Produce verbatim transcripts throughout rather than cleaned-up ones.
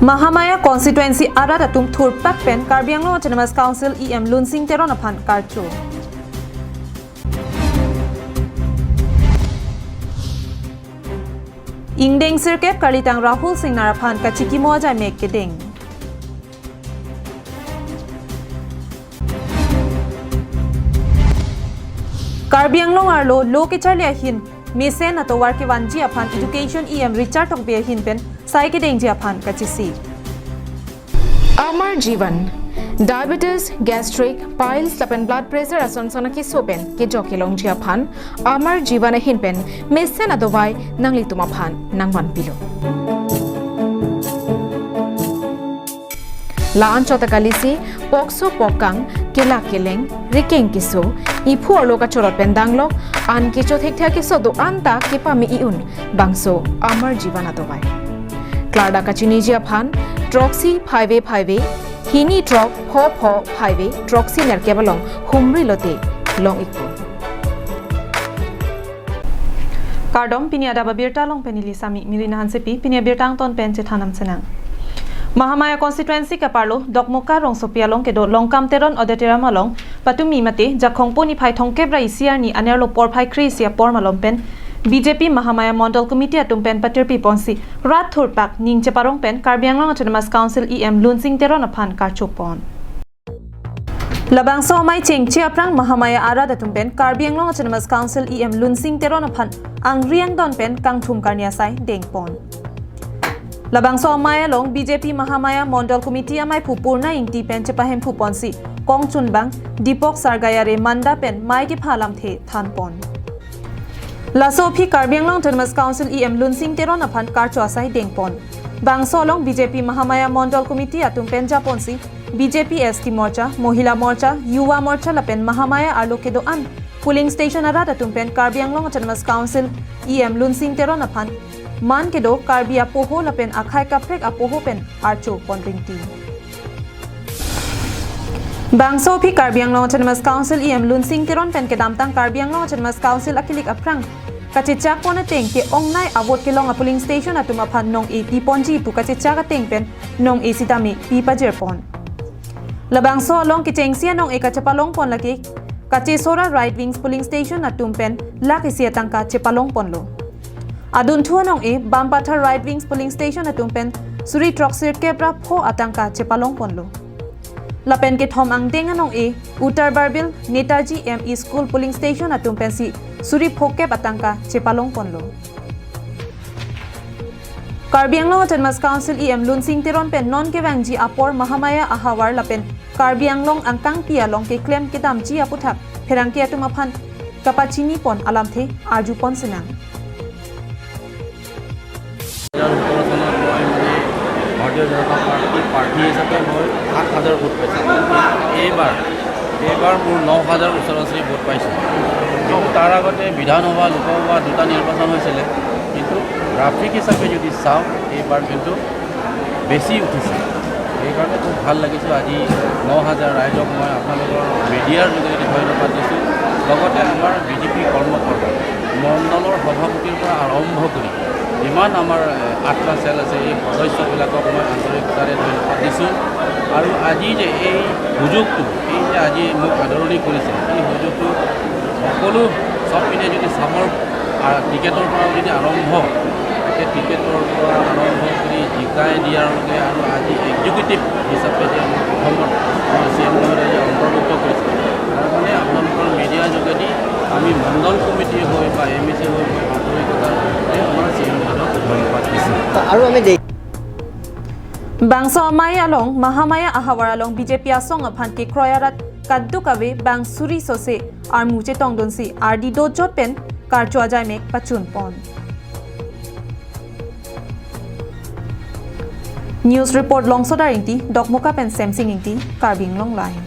Mahamaya constituency arat atum thurpak pen Karbi Anglong Autonomous Council E M Lunsing Teron aphan karcho. Ingdeng sirkep karlitang Rahul Singnar aphan kachikimo ajai mek kedeng. Karbi Anglong arlo lo kecharli ahin mesen atovar kevanji aphan Education E M Richard Tokbi ahin pen sai kedengji aphan kachisi. Amar Jeevan, diabetes, gastric, piles lapen blood pressure ason son akeso pen kejok kelongji aphan Amar Jeevan ahin pen mesen adovai nanglitum aphan nangvanpilo. La-an chot akalisi, pokso pokang, kelak keleng, rikeng keso, iphu arlo kachorot pen danglok, an kecho thekthe akeso do-an ta kepame i-un, bangso Amar Jeevan adovai. Klardak kachiniji aphan, throksi phaive phaive, hini throk pho pho phaive, throksi nerkep along humri lote long-ikpo. Kardom, pini adap abirta along pen neli Sami Mirina Hansepi, pini abirta angton pen chethan nangchenang. Mahamaya constituency keparlo Dokmoka rongsopi along kedo Longkam Teron Auditorium along patumi mate Jakhong po niphai thomkep ra isi arni anerlo porphai kre-isi apor malom pen B J P Mahamaya Mondol Committee atum pen patirpi ponsi rat thurpak ning cheparong pen Karbi Anglong Autonomous Council E M Lunsing Teron aphan karcho pon. Labangso amei chengche aphrang Mahamaya arat atum pen Karbi Anglong Autonomous Council E M Lunsing Teron aphan angri angdon pen kangthum karni asai dengpon. Labangso amei along B J P Mahamaya Mondol Committee ameiphu Purna Ingti pen chepahemphu ponsi kongchunbang Deepak Sargayare Manda pen mei kepha alamthe thanpon. Laso aphi Karbi Anglong Autonomous Council E M Lunsing Teron aphan karcho asai dengpon. Bangso along B J P Mahamaya Mondol Committee atum pen japonsi B J P S T Morcha, Mohila Morcha, Yuva Morcha lapen Mahamaya arlo kedo-an polling station arat atum pen Karbi Anglong Autonomous Council E M Lunsing Teron aphan man kedo Karbi apoho lapen akhei kaprek apoho pen archo pon ringti. Bangso aphi Karbi Anglong Autonomous Council E M Lunsing Teron pen kedamtang Karbi Anglong Autonomous Council akilik aphrang kachechak pon ateng ke-ongnei a-vote kelong a-polling station atum aphan nong-e piponji pu kachechak ateng pen nong-e sitame pi pajir pon. Labangso along kechengsi anong-e kachepalong pon lake Kachesora Right Wings polling station atum pen lakh isi atangka chepalong ponlo. Adunthu anong-e Bampathar Right Wings polling station atum pen suri throksirkep ra pho atangka chepalong ponlo. Lapen kethom angdeng anong-e Uttar Barbil Netaji M E School polling station atum pensi suri phokep atangka chepalong ponlo. Karbi Anglong Autonomous Council E M Lunsing Teron pen non kevangji apor Mahamaya ahavar lapen Karbi Anglong angkangpi along keklem kedamji aputhak pherangke atum aphan kapachini pon alamthe arju pon sinang. দুহেজাৰ সোতৰ চনত মই মানে ভাৰতীয় জনতা পাৰ্টি প্ৰাৰ্থী হিচাপে মই সাত হাজাৰ ভোট পাইছিলোঁ। এইবাৰ, এইবাৰ মোৰ ন হাজাৰ ওচৰা ওচৰি ভোট পাইছোঁ। কিন্তু তাৰ আগতে বিধানসভা, লোকসভা দুটা নিৰ্বাচন হৈছিলে, কিন্তু গ্ৰাফিক হিচাপে যদি চাওঁ, এইবাৰ কিন্তু বেছি উঠিছে। সেইকাৰণে খুব ভাল লাগিছে। আজি ন হাজাৰ ৰাইজক মই আপোনালোকৰ মিডিয়াৰ যোগেদি ধন্যবাদ দিছোঁ। লগতে আমাৰ বি জে পি কৰ্মকৰ্তা, মণ্ডলৰ সভাপতিৰ পৰা আৰম্ভ কৰি যিমান আমাৰ, এ, আঠটা চেল আছে, এই সদস্যবিলাকক মই আন্তৰিকতাৰে ধন্যবাদ দিছোঁ। আৰু আজি যে এই সুযোগটো, এই যে আজি মোক আদৰণি কৰিছে, এই সুযোগটো সকলো চব পিনে যদি চাবৰ, আ, টিকেটৰ পৰা যদি আৰম্ভ, সেই টিকেটৰ পৰা আৰম্ভ কৰি জিকাই দিয়াৰলৈকে আৰু আজি এক্সিকিউটিভ হিচাপে যে আমাক প্ৰথমত আমাৰ চি এম মহোদয়ে যে অন্তৰ্ভুক্ত কৰিছে, তাৰ কাৰণে আপোনালোকৰ মিডিয়াৰ যোগেদি আমি মণ্ডল কমিটি হৈ বা এম ই চি হৈ মই আন্তৰিকতাৰে আমাৰ চি এম মহোদয়ক ধন্যবাদ দিছোঁ। আৰু আমি দেখ- Bangso amei along, Mahamaya ahavar along B J P asong aphan kekroi arat kadokave bang suri sose armu chetongdunsi ardi dojot pen karcho ajai mek pachun pon. News report Longsodar Ingti, Dokmoka pen Semsing Ingti, Karbi Anglong Live.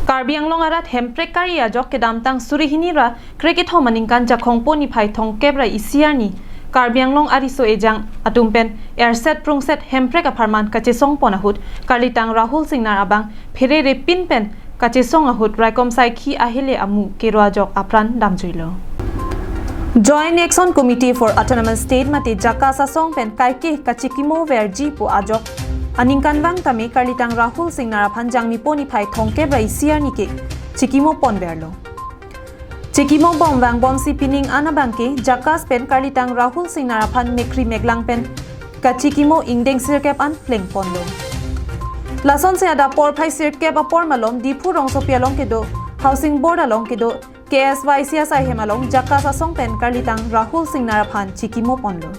Karbi Anglong arat Hemprek kari ajok kedamtang suri hini ra krekethom aningkan Jakhong po niphai thomkep ra isi arni Karbi Anglong ariso ejang atum pen erset prungset Hemprek apharman kachesong pon ahut karlitang Rahul Singnar abang pherere pin pen kachesong ahut raikom saikhi ahele amu kero ajok apran damjuilo. Joint Action Committee for Autonomous State mate JACAS asong pen kaike kachikimo verji pu ajok aningkanvang tame Karlitang Rahul Singnar aphan Jangmipo niphai thomkep ra isi arni ke chikimo ponverlo. Chikimo bomvang bomsi pining an abangke JACAS pen Karlitang Rahul Singnar aphan mekhri meklang pen kachikimo ingdeng sirkep an plengponlo. Lasonsi adap porphai sirkep apor malom Diphu rongsopi along kedo Housing Board along kedo K S Y C asai hem along JACAS asong pen Karlitang Rahul Singnar aphan chikimo ponlo.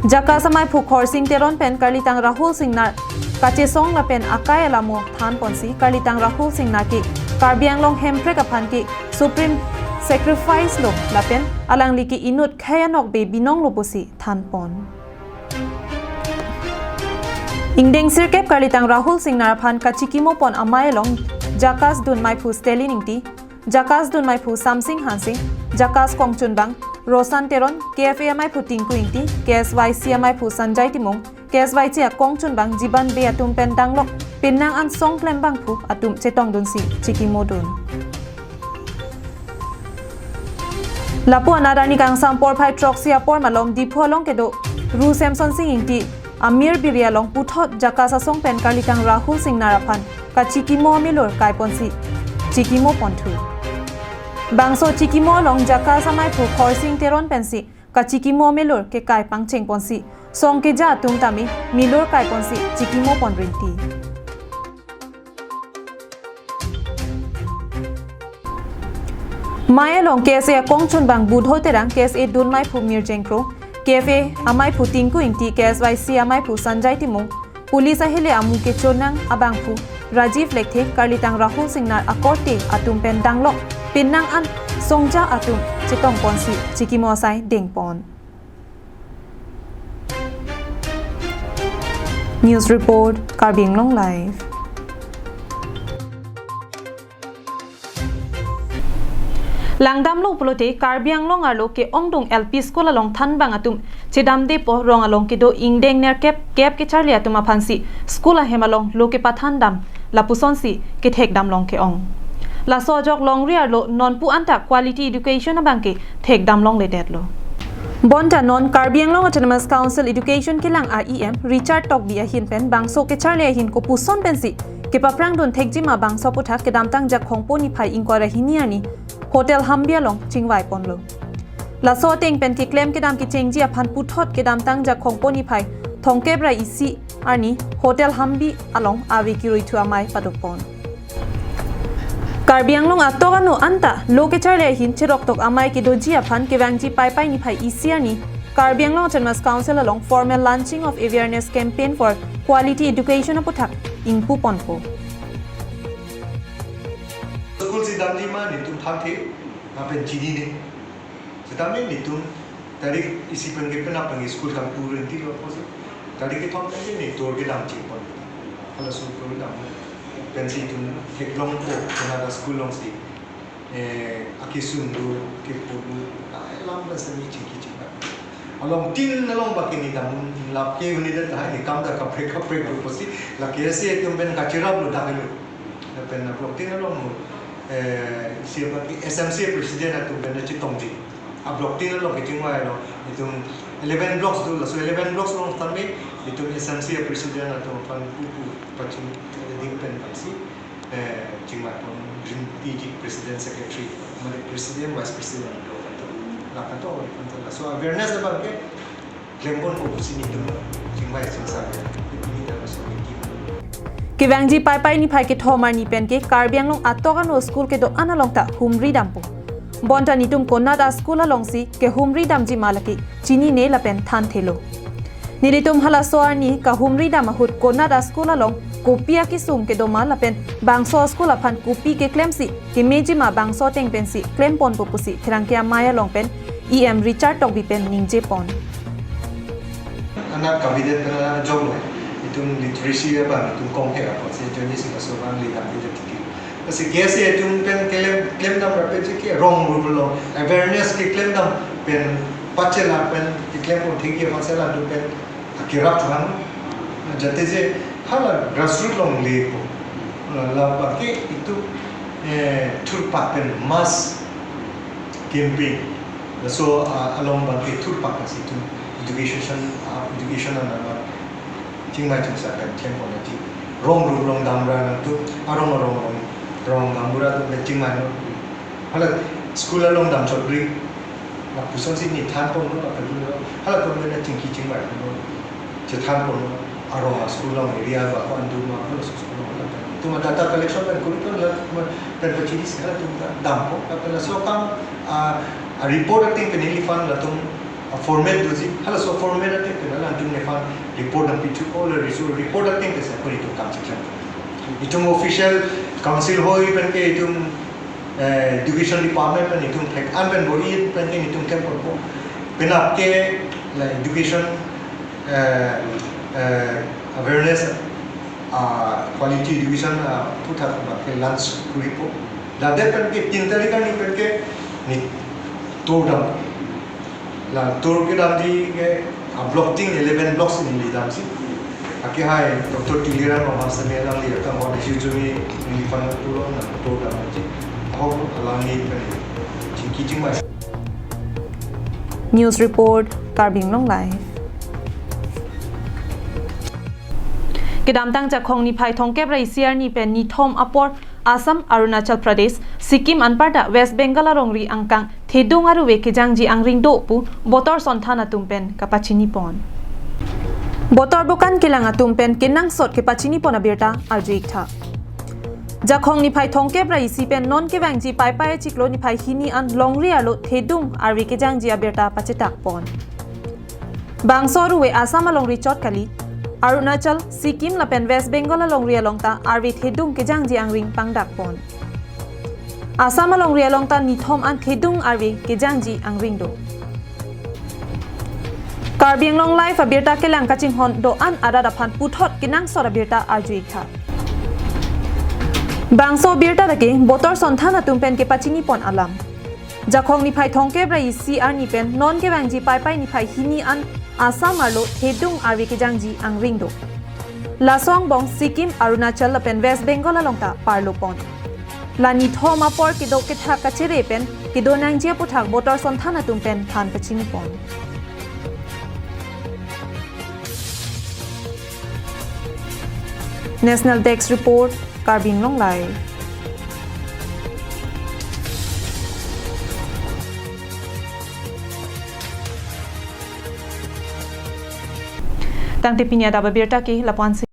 JACAS amaiphu Khorsing Teron pen Karlitang Rahul Singnar kachesong lapen akai alamo thanponsi Karlitang Rahul Singnar ke Karbi Anglong Hemprek aphan ke supreme sacrifice lo lapen alangli ke inut khei anokbe binong lo pusi thanpon. Ingdeng sirkep Karlitang Rahul Singnar aphan kachikimo pon amei along JACAS dunmaiphu Stalin Ingti, JACAS dunmaiphu Samsing Hansing, JACAS kongchunbang Rosan Teron, K F A amaiphu Tinku Ingti, K S Y C amaiphu Sanjay Timung, K S Y C akongchunbang Jiban Bey atum pen danglok pinnang an song klembangphu atum chetongdunsi chikimo dun. Lapu anat arni kangsam porphai throksi apor malom Diphu along kedo Ru Semson Sing Ingti amir biri along puthot JACAS asong pen Karlitang Rahul Singnar aphan kachikimo amelur kaiponsi chikimo ponthu. Bangso chikimo along JACAS amaiphu Khorsing Teron pensi kachikimo amelur kekai pangchengponsi song keja atum tame melur kaiponsi chikimo pon rinti. Mei along K S A akongchunbang Budho Terang, K S A dunmaiphu Mirjeng Kro, K F A amaiphu Tinku Ingti, K S Y C amaiphu Sanjay Timung, police ahile amu kechonang abangphu Rajiv Lekthe, Karlitang Rahul Singnar akorte atum pen danglok pinnang an songja atum chetongponsi chikimo asai dengpon. News report, Karbi Anglong Live. Langdamlo pulote Karbi Anglong arlo ke-ongdung L P school along thanbang atum chedamdepo, rong along kedo ingdeng nerkep kep kecharli atum aphansi school ahem along lo kepathandam lapusonsi kethekdamlong ke-ong. Laso ajok longri arlo nonpu anta quality education abangke thekdamlongledetlo. Bonta non Karbi Anglong Autonomous Council Education kelang a E M Richard Tokbi ahin pen bangso kecharli ahin kopuson pensi kepaphrangdun thekjima bangso aputhak kedamtang Jakhongpo niphai ingkoi ra hini arni Hotel Hambi along chingvaiponlo. Laso ateng pen keklem kedam kechengji aphan puthot kedamtang Jakhongpo niphai thomkep ra isi arni Hotel Hambi along ave kiruithu amei padopon. Karbi Anglong atok ano anta lo kecharli ahin cheroktok amei kedoji aphan kevangji Paipai niphai isi arni Karbi Anglong Autonomous Council along formal launching of awareness campaign for quality education aputhak ingpuponpo. School si damji ma netum thangthe, lapen chinine. Setame netum tarik isi pen ke penap pen school kangpu renti lo apotsi. Tarik kethom pen ke ne tour kedam chingpon. Halaso tour kedam pensi netum theklongpo, konat a school alongsi, eh, akesung do, kepu do, alam pensi ne chingki chingki. Along tin along baki ne dam lap ke uni dan tahai ne kam da kaprek kaprek do apotsi. Lake si netum pen kachiraplo dak lo. Lapen a block tin along, eh, isi abangke S M C president atum pen chetongji. A block tin along kechingvailo, itum eleven blocks do, laso eleven blocks along tame itum S M C president atum aphan pupu paching, eh, ding pen pensi, eh, chingvaipon rinti ji, president, secretary, mane president, vice president do kan to, lakan to, laso awareness abangke klempon ko pusi netum chingvai chingsam ya, ini dalam soal ini. Kevangji Paipai niphai kethom arni pen ke Karbi Anglong atok ano school kedo-an along ta humri dampo. Bonta netum konat a school alongsi kehumri damji ma lake chinine lapen thanthelo. Nelitum halaso arni kahumri dam ahut konat a school along kopi akesung kedo ma lapen bangso school aphan kopi keklemsi kemeji ma bangso ateng pensi klemponpo pusi pherangke amei along pen E M Richard Tokbi pen ningjepon. Anak cabinet pen anak jong lo, itum literacy abang, itum kongthek apotsi, joni si kaso abang le dam bida tiki. Lasi K S A atum pen klem, klem dam rapet si ke rong rulo, awareness keklem dam pen pachela pen keklem pon thik ye pachela tu pen akirap thang. Jate je hala grassroots along lepo. La, labangke itum, eh, thurpak pen mass campaign. Laso, ah, along abang ke thurpak si itum education, ah, education anama chingmai chingsa pen thengpon nangji. Rong rong rong damra nangtum, arong arong rong rong damra atum pen chingmai non. Hala school along damchot ri. Lapuson si ne thanpon non, lapen hala atum pen chingki chingmai non. Chethanpon non. Arong a-school along area ba ko andu ma ko school along la. Itum data collection pen kuri ko la, itum pen pachini si halatum dampo. Lapen laso akam, ah, a-report ateng pen neliphan latum a-format doji. Halaso format ateng pen latum neliphan report nangpithu ko la resu-, report ateng pen sa kuri itum kam chiklang. Itum official council hoi pen ke itum, eh, education department pen itum thek an pen bor-i pen ke itum thekponpo. Penap ke la education, eh, eh, awareness, ah, quality education, ah, aputhak abang ke launch kuripo. Ladak pen ke tin tarik arni pen ke ne tour dam. La tour kedamji ke, ah, block tin eleven blocks neli damsi. Akehai Doctor Tuliram Ronghang seme alangli akanghon isi jumi neliphan pulo nang tour damji. Ahok alangli pen chingki chingmai. News report, Karbi Anglong Live. Kedamtang Jakhong niphai thomkep ra isi arni pen nithom apor Assam, Arunachal Pradesh, Sikkim anparta West Bengal alongri angkang thedung aruve kejangji angring do pu botor sonthan atum pen kapachinipon. Botor bokan kelang atum pen kenangsot kepachinipon abirta arju-ik tha. Jakhong niphai thomkep ra isi pen non kevangji Paipai achiklo niphai hini an longri arlo thedung arve kejangji abirta pachetakpon. Bangso aruve Assam alongri chot kali, Arunachal, Sikkim lapen West Bengal alongri along ta arve thedung kejangji angring pangdakpon. Assam alongri along ta nithom an thedung arve kejangji angring do. Karbi Anglong Live abirta kelang kachinghon do-an arat aphan puthot kenangsot abirta arju-ik tha. Bangso abirta lake botor sonthan atum pen kepachinipon alam. Jakhong niphai thomkep ra isi arni pen non kevangji Paipai niphai hini an Assam arlo thedung arve kejangji angring do. Laso angbong Sikkim, Arunachal lapen West Bengal along ta parlopon. La nithom apor kedo kethak kachere pen kedo nangji aputhak botor sonthan atum pen than pachinipon. National Desk Report, Karbi Anglong Live. Tangte pini adap abirta ke lapu-an si.